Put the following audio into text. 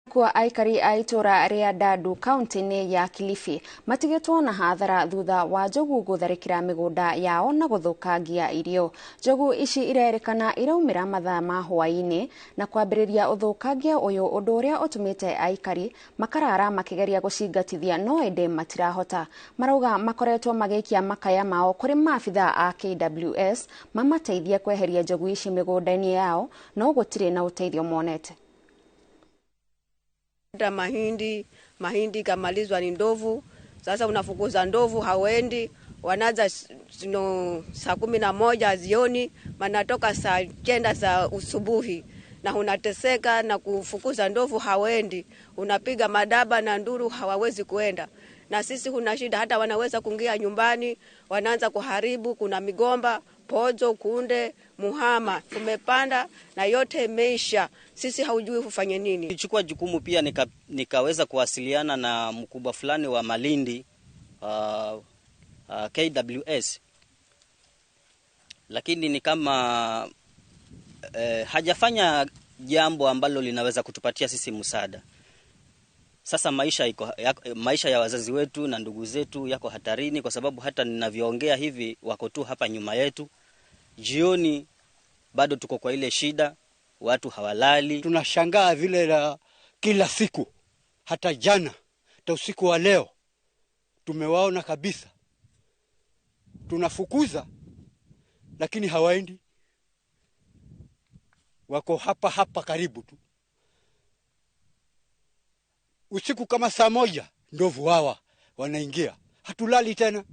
Kwa aikari a itũra rĩa Dadu kaunti-inĩ ya Kilifi matigĩtwo na hathara thutha wa njogu gũtharĩkĩra mĩgũnda yao na gũthũkangia irio. Njogu ici irerĩkana iraumĩra mathaa ma hwaĩ-inĩ na kwambĩrĩria ũthũkangia ũyũ, ũndũ ũrĩa ũtũmĩte aikari makarara makĩgeria gũcingatithia no ĩndĩ matirahota. Marauga makoretwo magĩikia makaya mao kũrĩ maabitha a KWS mamateithie kweheria njogu ici mĩgũnda-inĩ yao, no gũtirĩ na ũteithio monete. Mahindi, mahindi kamalizwa ni ndovu. Sasa unafukuza ndovu hawendi, wanaanza saa 11 jioni, manatoka saa 9 za usubuhi, na unateseka na kufukuza ndovu hawendi, unapiga madaba na nduru hawawezi kuenda. Na sisi kuna shida, hata wanaweza kuingia nyumbani, wanaanza kuharibu. Kuna migomba, pojo, kunde, muhama tumepanda na yote imeisha. Sisi haujui ufanye nini. Nilichukua jukumu pia nikaweza kuwasiliana na mkubwa fulani wa Malindi KWS, lakini ni kama hajafanya jambo ambalo linaweza kutupatia sisi msaada. Sasa maisha ya wazazi wetu na ndugu zetu yako hatarini, kwa sababu hata ninavyoongea hivi wako tu hapa nyuma yetu. Jioni bado tuko kwa ile shida, watu hawalali. Tunashangaa vile la kila siku, hata jana hata usiku wa leo tumewaona kabisa. Tunafukuza lakini hawaendi, wako hapa hapa karibu tu. Usiku kama saa 1 ndovu hawa wanaingia, hatulali tena.